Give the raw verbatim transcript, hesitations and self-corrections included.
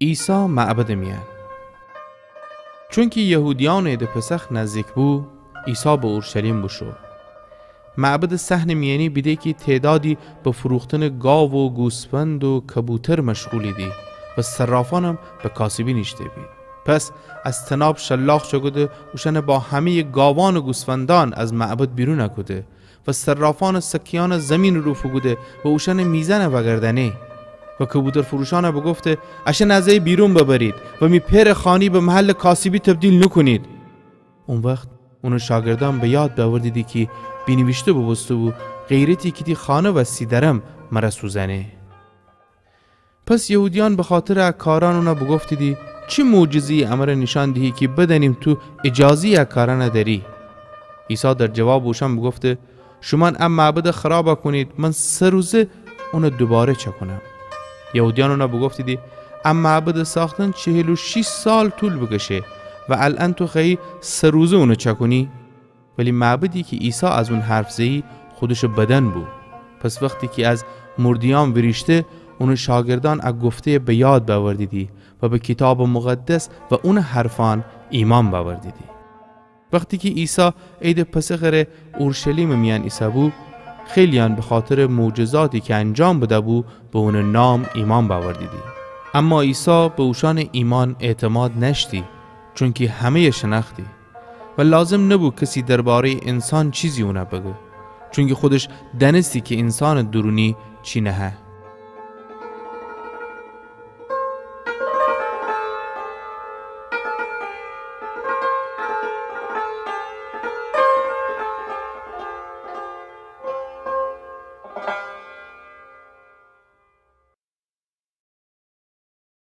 عیسی معبدٚ میأن. چونکی یهودیأنٚ عیدٚ پسخ نزدیک بو، عیسی به اورشلیم بوشو. معبدٚ صحنٚ میأنی بیده کی تعدادی به فروختنٚ گاو و گوسفند و کبوتر مشغولیدی و صرافأنم به کاسبی نیشته‌بید. پس از طناب شلاق چأکوده اوشأن با همه‌یٚ گاوأن و گوسفندأن از معبد بیرون کوده و صرافأنٚ سکه‌یأن زیمینٚ رو فوکوده و اوشأنٚ میزأن وأگردأنه. و کبوترفروشأن بوگفته: اشأن از ای بیرون ببرید و می پئرٚ خانه‌ی به محلٚ کاسبی تبدیل نوکونید. او وخت اونٚ شاگردأن به یاد بأوردیدی کی بینیویشته بوبوسته‌بو: غیرتی کی تی خانه وستی درم مر سوزأنه. پس یهودیأن بخاطرٚ ا کارأن اون بوگفتیدی: چی معجزه‌یی امر نیشأن دیهی کی بدأنیم تو اجازه‌یٚ ا کارأن دأری؟ عیسی در جوابٚ اوشأن بوگفته: شومأن ا معبد خراب کونید، من سه روزه اون دوباره چأکونم. یهودیأن اون بوگفتیدی: ا معبدٚ ساختن چهل و شیش سال طول بکشه و الأن تو خوأیی سه روزه اون چأکونی؟ ولی معبدی کی عیسی از اون حرف زه‌یی، خودشٚ بدن بو. پس وختی کی از مرده‌یأن ویریشته، اونٚ شاگردأن ا گفته‌یٚ به یاد بأوردیدی و به کیتابٚ مقدس و اونٚ حرفأن ایمأن بأوردیدی. وختی کی عیسی عیدٚ پسخٚ ره اورشلیمٚ میأن ایسه‌بو، خیلییأن بخاطرٚ معجزاتی کی انجام بده‌بو، به اونٚ نام ایمأن بأوردیدی. اما عیسی به اوشأنٚ ایمأن اعتماد نأشتی، چونکی همه‌ی شنأختی. و لازم نبو کسی درباره‌یٚ اینسان چیزی اون بگه، چونکی خودش دأنستی کی اینسانٚ دورونی چی نهه.